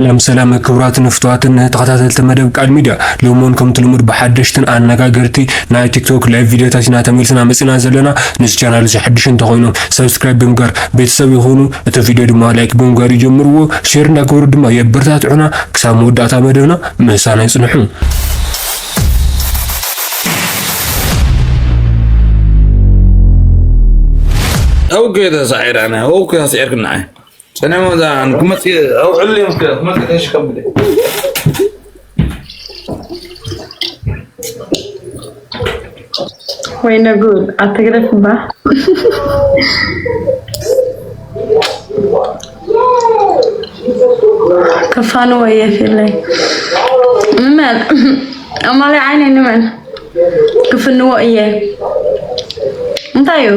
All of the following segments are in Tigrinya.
ሰላም ሰላም ክቡራትን ፍቱዋትን ተኸታተልቲ መደብ ቃል ሚድያ፣ ሎሞን ከምቲ ልሙድ ብሓደሽትን ኣነጋገርቲ ናይ ቲክቶክ ላይቭ ቪድዮታት ኢና ተመልስና መጺና ዘለና። ነዚ ቻናል እዚ ሓድሽ እንተኾይኖም ሰብስክራይብ ብምግባር ቤተሰብ ይኹኑ። እቲ ቪድዮ ድማ ላይክ ብምግባር ይጀምርዎ። ሼር እንዳገበሩ ድማ የበረታትዑና። ክሳብ መወዳእታ መደብና ምሳና ይጽንሑ። ኣውገ ተሳዒራና፣ ኣውገ ተሳዒርክና። ጸኒሖም እዛ ክመጽእ፣ ኣውዕል እዮም እስከ ክመጽእ ተሽ ከብደ። ወይነ ጉድ፣ ኣትግረፍ እባ። ክፋንዎ እየ ፊለይ። ንመን? ኣማላይ ዓይነይ ንመን? ክፍንዎ እየ። እንታይ እዩ?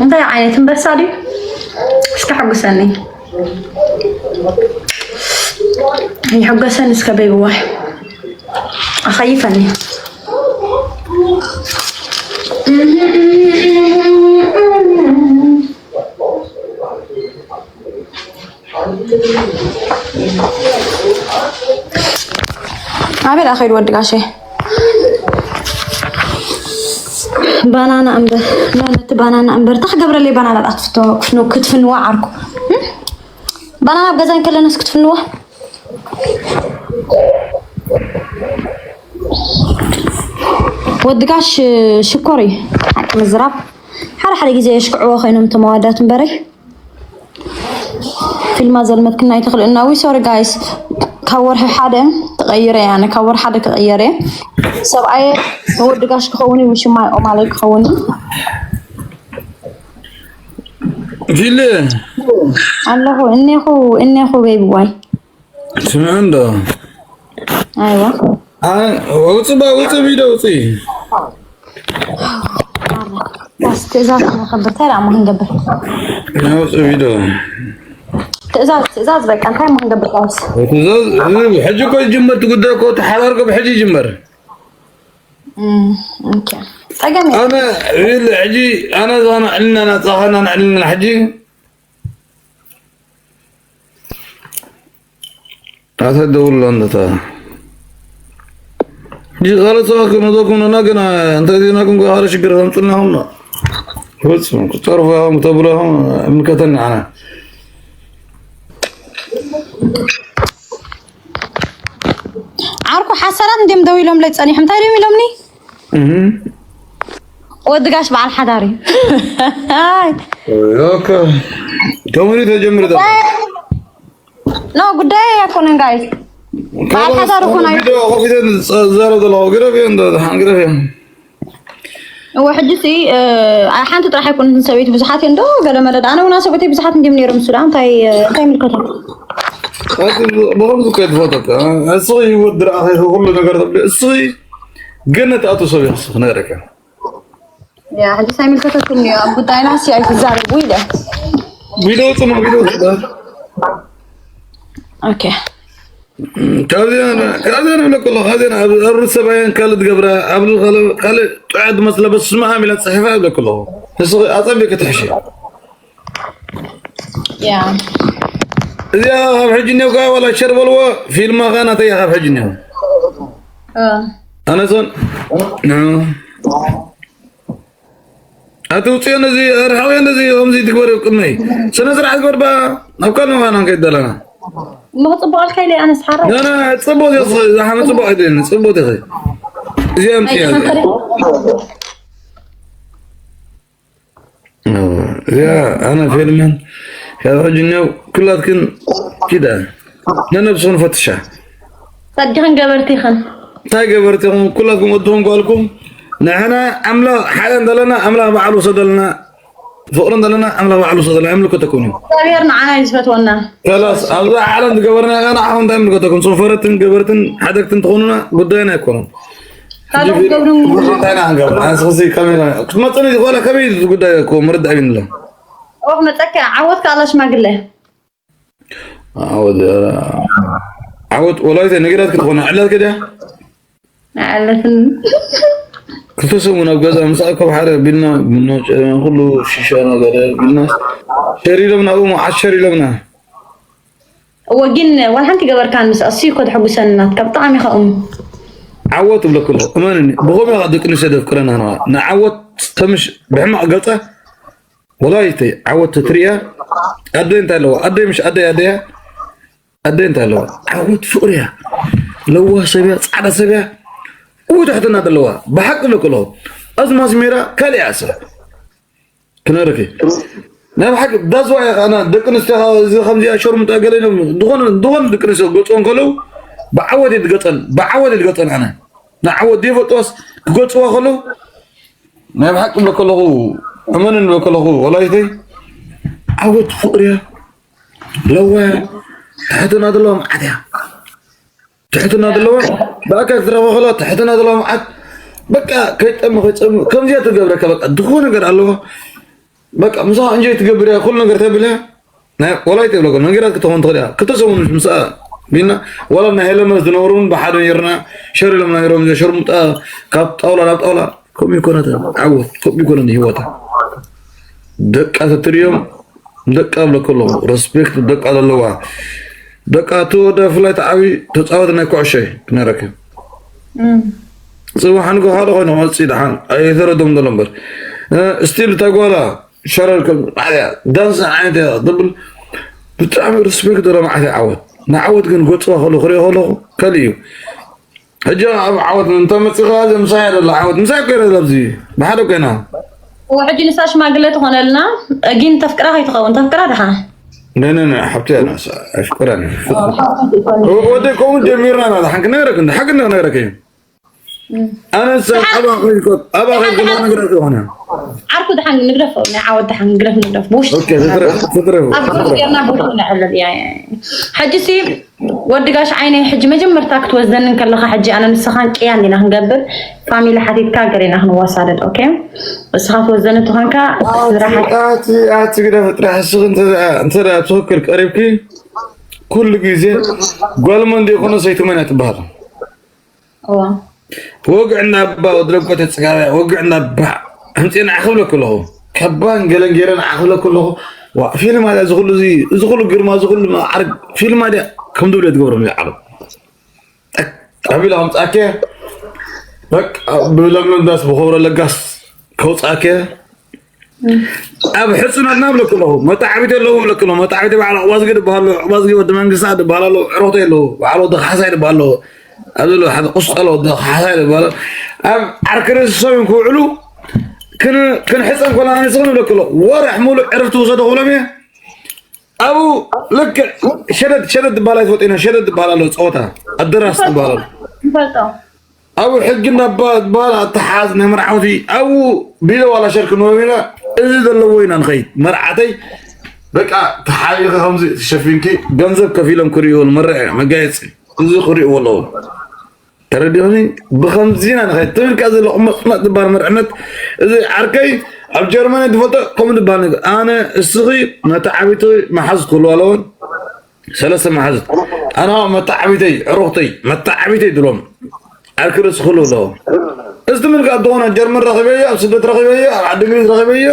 እንታይ ዓይነት ኣንበሳ ድዩ? እስከ ሕጉሰኒ። ይሕጎሰኒ እስከ በይብዋይ። ኣኸይፈኒ። ኣበይ ደኣ ከይዱ ወዲ ጋሸይ? ባናና እምበር፣ ኖ፣ ነቲ ባናና እምበር፣ እንታይ ክገብረለይ ባናና ደኣ ክትፍቶ-፣ ክትፍን-፣ ክትፍንዋ ዓርኩ? እም? ባናና ኣብ ገዛ እንከለናስ ክትፍንዋ? ወዲ ጋሽ ሽኮር እዩ፣ ሓቂ ምዝራብ። ሓደ ሓደ ግዜ የሽክዕዎ ኮይኖም እቶም ኣዋዳት እምበረይ። ፊልማ ዘልመትክና ኣይትኽልእና። ዊ ሶሪ ጋይስ፣ ካብ ወርሒ ሓደ ተቐይረ እየ፣ ኣነ ካብ ወርሒ ሓደ ክቕየር እየ። ሰብኣየ ንወዲ ጋሽ ክኸውን እዩ፣ ውሽማይ ኦማለይ ክኸውን እዩ። ፊል ኣለኹ፣ እኔኹ፣ እኔኹ ቤቢ ዋይ። ስምዕ እንዶ። ኣይዋ። ኣይ፣ ውጽእ ባ፣ ውጽእ ቪድዮ ውጽእ። ባስ ትእዛዝ ነኸብር፣ እንታይ ደኣ እሞ ክንገብር? ናይ ውጽእ ቪድዮ። ትእዛዝ፣ ትእዛዝ በቃ፣ እንታይ እሞ ክንገብር ባስ? ትእዛዝ፣ እዚ ሕጂ እኮ ይጅመር እቲ ጉዳይ እኮ፣ እቲ ሓዳር እኮ ብሕጂ ይጅመር። እም፣ ኦኬ። ጸገም የለን። ኣነ፣ ሪል፣ ሕጂ፣ ኣነ ዝኾነ ዕልና ናጻኻና ንዕልና ሕጂ። ኣታ ደውል ኣንተ ታ። ዲ ቃለ ሰው ከመዘኩም ነና ግን፣ እንተ ዜናኩም ጋር ሽግር ከምጽና ሆኖ። ፍጹም፣ ክጸርፉ ያው፣ ተብሎ ያው፣ እምከተን ኣና። ዓርኩ ሓሰራት እንዲም ደው ኢሎምለይ ጸኒሖም። እንታይ ድዮም ኢሎምኒ? እህ። ወዲ ጋሽ በዓል ሓዳር እዩ። ኣይ። ኦኬ። ከምኡ ተጀምሩ ዶ? ኖ፣ ጉዳይ ኣይኮነን ጋይስ። በዓል ሓዳር እኮ ናይ ቪድዮ ከፊተ ዝዛረብ ዘለኹ ግረፍ እየ፣ እንዶ ደሓን ግረፍ እየ። እወ፣ ሕጂ ሲ፣ እ፣ ሓንቲ ጥራሕ ኣይኮነትን ሰበይቲ ብዙሓት እየን ዶ? ገለ መለ ደኣ፣ ኣነ እውን ሰበይቲ ብዙሓት እንዲም ነይሮም፣ እሱ ደኣ እንታይ፣ እንታይ ይምልከቶም? ኣቲ ብኸምዚ እኮ እየ ዝፈተካ። እስኺ ህይወት ድረኣኺ ኩሉ ነገር ተብሊ፣ እስኺ ገነት ኣቱ ሰብ ኢኺ፣ እስኺ ክነግረካ። ያ፣ ሕጂ ኣይምልከተኩም እዩ፣ ኣብ ጉዳይና ሲ ኣይትዛረቡ ኢለ። ቪድዮ ጽሙ፣ ቪድዮ ጽሙ። ኦኬ። ካብዚኣ፣ ካብዚኣ ንብለኩ ኣለኹ፣ ካብዚኣ ኣብ፣ ኣብ ርእሲ ሰብኣየን ካልእ ትገብራ፣ ኣብ ካልእ፣ ካልእ ጥዑያት ዝመስላ በስመ ኣብ ኢላ ጽሒፋ ይብለኩ ኣለኹ። ንስኺ ኣጸቢቂ ትሕሺ። ያ። እዚኣ ካብ ሕጂ እኒኦ ከኣ ዋላ ሸር በልዎ፣ ፊልማ ከኣ ናተይ እያ ካብ ሕጂ እኒኦ። እ። ኣነ ሶን፣ ን-፣ ኣትውፅዮ ነዚ፣ ኣርሓውዮ ነዚ፣ ከምዚ ትግበር ቅድመይ። ስነ ስርዓት ግበር ባ፣ ናብ ካልእ ምዃና ንከይድ ዘለና። እሞ ክፅቡቕ ኣልካ ኢለ ኣነስ ሓራይ። ና፣ ና፣ ፅቡቕ ኢኺ፣ ዝሓመ ፅቡቕ ኣይደልን፣ ፅቡቕ ኢኺ። እዚኣ ኣምፅያ። እዚኣ ኣነ ፌልመን፣ ካብ ሕጂ እኒኦ ኩላትክን ኪዳ ነነብስኽን ፈትሻ። ጸዲኽን ገበርቲኽን። እንታይ ገበርቲኹም? ኩላትኩም ወድኹም ጓልኩም። ንሕና ኣምላኽ ሓደ እንተለና፣ ኣምላኽ ባዕሉ ውሰደልና። ፍቕሪ እንተለና፣ ኣምላኽ ባዕሉ ውሰደልና። ኣይምልከተኩምን እዩ። እግዚኣብሔር ንዓና እዩ ዝፈትወና። ከላስ፣ ኣብዛ ዓለም ዝገበርና ኢና፣ ንዓኹም እንታይ ይምልከተኩም? ሶፈረትን ገበርትን ሓደግትን ትኾኑና ጉዳይና ኣይኮነን። ካልኦት ገብሩ እንታይ ኢና ክንገብር? ኣንስኽሲ ካሜራ ክትመጽኒ ዝኾነ ከመይ እዩ እዚ ጉዳይ እኮ ምርዳእ ይብኒ ኣሎ። ኦህ፣ መጸካ፣ ዓወት ከኣላ ሽማግለ። ዓወት፣ ዓወት፣ ወላይተ ነጊራትኪ ትኾነ፣ ዕላትኪ ድያ? ኣዕለትን። ክልተ ሰሙን ኣብ ገዛ ምስ ኣከብ ሓደ ቢልና፣ ቡና፣ ጨና፣ ኩሉ ሺሻ ነገር ቢልና፣ ሸር ኢሎምና፣ ኣብኡ መዓት ሸር ኢሎምና። እወ ግን ዋላ ሓንቲ ገበርካን ምስ ኣስዩ እኮ ተሐጉሰኒ ናትካ ብጣዕሚ ኢኻ እሙ። ዓወት እብለኩ ኣለኹ እመንኒ። ብኸምኡ ኢኻ ደቂ ኣንስትዮ ዘፍቅረን ኣነ። ንዓወት ተምሽ ብሕማቕ ገጸ ወላይተይ ዓወት ትርእያ። ኣደይ እንታይ ኣለዋ? ኣደይ ምሽ ኣደይ ኣደያ ኣደይ እንታይ ኣለዋ? ዓወት ፍቕሪ እያ። ለዋህ ሰብ እያ፣ ጻዕዳ ሰብ እያ። እው ትሕትና ዘለዋ ብሓቂ እብለኩ ኣለኹ። ኣዝማዝ ሜራ ካልእ እያ እሳ። ክነረኪ ናይ ብሓቂ ዳዝዋ ኢኻ ኣና ደቂ ኣንስትዮ እዚ ከምዚኣ ሸርሙጣ ገለ ኢሎም ዝኾነ ዝኾነ ደቂ ኣንስትዮ ክገልፅዎ እንከለዉ ብዓወት እየ ዝገፀን ብዓወት እየ ዝገፀን ኣነ ንዓወት ዘይፈልጥዋስ ክገልፅዋ ከለዉ ናይ ብሓቂ እብለኩ ኣለኹ እመንን እብለኩ ኣለኹ ወላይተይ ዓወት ፍቕሪ እያ ለዋ ትሕትና ዘለዋ መዓት እያ ትሕትና ዘለዋ ብኣካ ክትረኽቦ ከለዋ ትሕትና ዘለዋ መዓት በቃ ከይጠሚ ከይፀሚ ከምዚኣ ትገብረካ በቃ ድኹ ነገር ኣለዋ በቃ ምሳኻ እንጆይ ትገብር እያ ኩሉ ነገር ተብል እያ ናይ ወላይተ ይብለኩም ነጊራት ክትኾን ትኽእል እያ ክልተ ሰሙን ምስ ምስኣ ቢልና ዋላ ናይ ሄለመስ ዝነበሩ እውን ብሓደ ነይርና ሸር ኢሎምና ነይሮም እዞ ሸርሙጣ ካብ ጣውላ ናብ ጣውላ ከምኡ ይኮነት ዓወት ከምኡ ይኮነ ህይወታ ደቃ ተትሪኦም ደቃ እብለኩ ኣለኹ ረስፔክት ደቃ ዘለዋ ደቃ እቲ ወደ ፍላይ ተዓቢ ተፃወት ናይ ኩዕሾ እዩ ክነረክብ ፅባሕ ንጎ ሓደ ኮይኑ ክመፅእ ደሓን ኣይተረዶም ዘሎ እምበር ስቲል እታ ጓላ ሸረር ከም ዓያ ዳንስ ዓይነት እያ ትብል ብጣዕሚ ሪስፔክት ዘለዋ መዓት እያ ዓወት ንዓወት ግን ጎፅዋ ከሉ ክሪኦ ከለኹ ካልእ እዩ ሕጂ ኣብ ዓወት እንተመፂኻ እዚ ምሳይ ኣለ ዓወት ምሳይ ኮይነ ኣብዚ ብሓደ ኮይና እወ ሕጂ ንሳ ሽማግለ ትኾነልና ግን ተፍቅራ ከይትኸውን ተፍቅራ ድኻ ነነነ ሓብቲ እያ ንሳ ኣይፍቅራን እዩ ወደ ከምኡ ጀሚርና ኢና ሓንክ ነገረክ እንደ ሓቂ ነገረክ እዩ ኣነስ ኣባ ከይኮት ኣባ ከይኮት ነገራት ዝኾነ ዓርኩ ድሓን ንግደፎ ናይ ዓወት ድሓን ንግደፍ ንግደፍ ብውሽጢ ኦኬ ትትረፍ ትትረፍ ኣብ ጌርና ብውሽጢ ንዕልል እያ ሕጂ ሲ ወዲ ጋሽ ዓይነይ ሕጂ መጀመርታ ክትወስደኒ ከለኻ ሕጂ ኣነ ንስኻን ቅያን ኢና ክንገብር ፋሚሊ ሓቲትካ ገር ኢና ክንወሳደድ ኦኬ እስኻ ትወስደኒ ተኾንካ ስራሓት ኣቲ ኣቲ ግዳ ፍጥራሕ እስኺ እንተ ትኽክል ቀሪብኪ ኩሉ ግዜ ጓል መን ዘይኮነ ሰይቲ መን እያ ትበሃል ወግዕ እናባ ወድረጎተ ፅጋብያ ወግዕ እናባ ኣምፅኤ ንዓ ክብለኩ ኣለኹ ከባን ገለን ገይረ ንዓ ክብለኩ ኣለኹ ፊልም ኣለ እዚ ኩሉ እዚ ኩሉ ግርማ እዚ ኩሉ ዓርግ ፊልም ኣድያ ከም ዝብለ ትገብሮም ይዓሉ ኣቢላ ከምፅኣከ በቃ ብለምለም ዳስ ብኸብረ ለጋስ ከውፅኣከ ኣብ ሕፅነትና ብለኩ ኣለኹ መጣዕቢት ኣለዉ ብለኩ ኣለኹ መጣዕቢት በዓል ዕባዝጊ ድበሃሉ ዕባዝጊ ወዲ መንግስታ ድበሃል ኣለዉ ዕሮክተ ኣለዉ በዓል ወዲ ካሕሳይ ድበሃል ኣለዉ ኣብ ዘሎ ሓደ ቁስጠሎ ወዲ ካሕሳይ ድበሃል ኣብ ዓርኪ ርእሲ ሰብን ክውዕሉ ክንሕፀን ኮና ንስኽን ብለኩ ኣለኹ ወርሕ ሙሉእ ዕረፍቲ ውሰዱ ክብሎም እየ ኣብኡ ልክዕ ሸደድ ሸደድ ዝበሃል ኣይትፈልጦ ኢና ሸደድ ዝበሃል ኣሎ ፀወታ ኣደራስ ዝበሃል ኣሎ ንፈልጦ ኣብኡ ሕጊ እናባ ዝበሃል ኣተሓዝ ናይ መርዓውቲ ኣብኡ ቢለ ዋላ ሸርክ ንበብ ኢና እዚ ዘለዎ ኢና ንኸይድ መርዓተይ በቃ ተሓቢኺ ከምዚ ተሸፊንኪ ገንዘብ ከፊሎም ክርእይዎ መረዐ መጋየፂ እዚ ክርእይዎ ኣለዎ ተረዲኦኒ ብኸምዚና ንኸይድ ትብል ከኣ ዘሎ ቁመጥመጥ ዝበሃል መርዕነት እዚ ዓርከይ ኣብ ጀርመን ትፈልጦ ከምኡ ዝበሃል ነገር ኣነ እስኺ መተዓቢቲ መሓዝ ክህልዋ ኣለወን ሰለስተ መሓዝት ኣነ ከዓ መተዓቢተይ ዕሩኽተይ መተዓቢተይ ድሎም ዓርኪ ርእሲ ክህልው ኣለዎ እዚ ትብል ከኣ ዝኾነ ጀርመን ረኺበዮ ኣብ ስደት ረኺበዮ ኣብ ዓዲ እንግሊዝ ረኺበዮ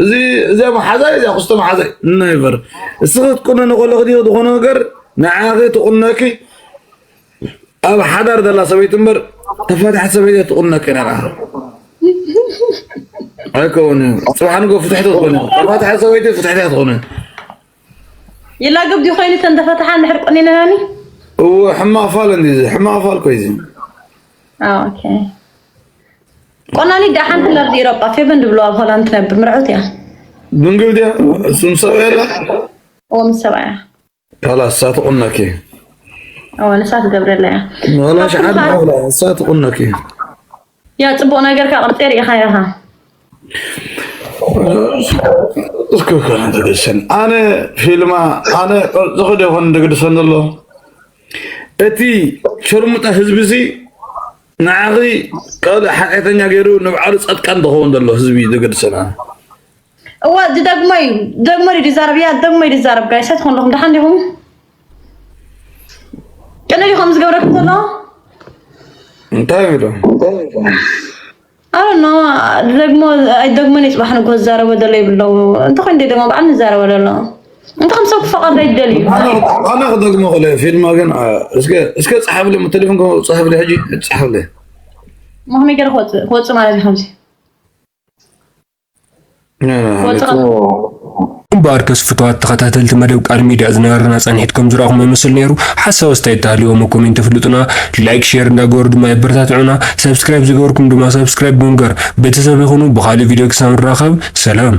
እዚ እዚኣ መሓዛይ እዚኣ ክስቶ መሓዛይ ነይበር እስኺ ክትቁነኒ ከለኺ ዝኾነ ነገር ንዓኺ ትቁነኪ ኣብ ሓዳር ዘላ ሰበይቲ እምበር ተፋትሐት ሰበይቲ ትቁነክ ኢና ንዓ ኣይከውን እዩ ፅባሕ ንጎ ፍትሕቲ ትኾን እዩ ተፋትሐት ሰበይቲ ፍትሕቲ ትኾን እዩ ይላገብ ድዩ ኮይኑ ተንተፈትሓ እንድሕር ቆኒነናኒ እዎ ሕማቕ ፋል እንዲ እዚ ሕማቕ ፋል ኮ እዚ ኦኬ ቆናኒ ዳ ሓንቲ ናብ ኤሮጳ ፌበን ድብሎ ኣብ ሆላንድ ትነብር ምርዑት እያ ድንግል ድያ እሱም ሰብ የለ እዎ ምስ ሰብኣያ ካላስ ሳትቁነኪ እዎ ንሳ ትገብረላ እያ ወላ ሸሓን ሓውላ ሳትቁነኪ ያ ፅቡቅ ነገር ካብ ቅርፂ ርኢኻ ኢኻ እስኪ ኮነ ትግድሰን ኣነ ፊልማ ኣነ ቅርፂ ክደ ይኮን ዝግድሰን ዘሎ እቲ ሸርሙጣ ህዝቢ እዚ ንዓኺ ካልእ ሓጢኣተኛ ገይሩ ንብዓሉ ፃድቃን ዝኸውን ዘሎ ህዝቢ እዩ ዘገድሰና እዋ ዝደግሞ እዩ ዝደግሞ ድዩ ዝዛረብ እያ ዝደግሞ እዩ ዝዛረብ ጋይሳት ትኾን ኣለኹም ደሓን ዲኹም ቅነ ድዩ ከም ዝገብረኩም ዘሎ እንታይ ኢሉ ኣረ ኖ ዝደግሞ ኣይደግሞን እዩ ፅባሕ ንጎ ዝዛረቦ ዘሎ ይብለው እንተኮይኑ ደይ ደሞ በዓል ንዛረቦ ዘሎ እንተ ከም ሰብ ክፈቐድ ኣይደልዩ። ኣነ ክደግሞ ክለ ፊልማ ግን እስከ እስከ ጸሓፍለ ተሌፎን ጸሓፍለ ሕጂ ጸሓፍለ ሞክመይ ገይረ ክወፅእ ክወፅእ ማለት እዩ ከምዚ እምበኣርከስ ፍቱዋት ተኸታተልቲ መደብ ቃል ሚድያ ዝነበረና ፃንሒት ከም ዝረኣኹም ይመስል ነይሩ። ሓሳብ ኣስተያየት ተሃልዩዎም ኮሜንት ፍልጡና፣ ላይክ ሼር እንዳገበሩ ድማ የበረታትዑና። ሰብስክራይብ ዝገበርኩም ድማ ሰብስክራይብ ብምግባር ቤተሰብ ይኹኑ። ብኻሊእ ቪድዮ ክሳብ ንራኸብ ሰላም።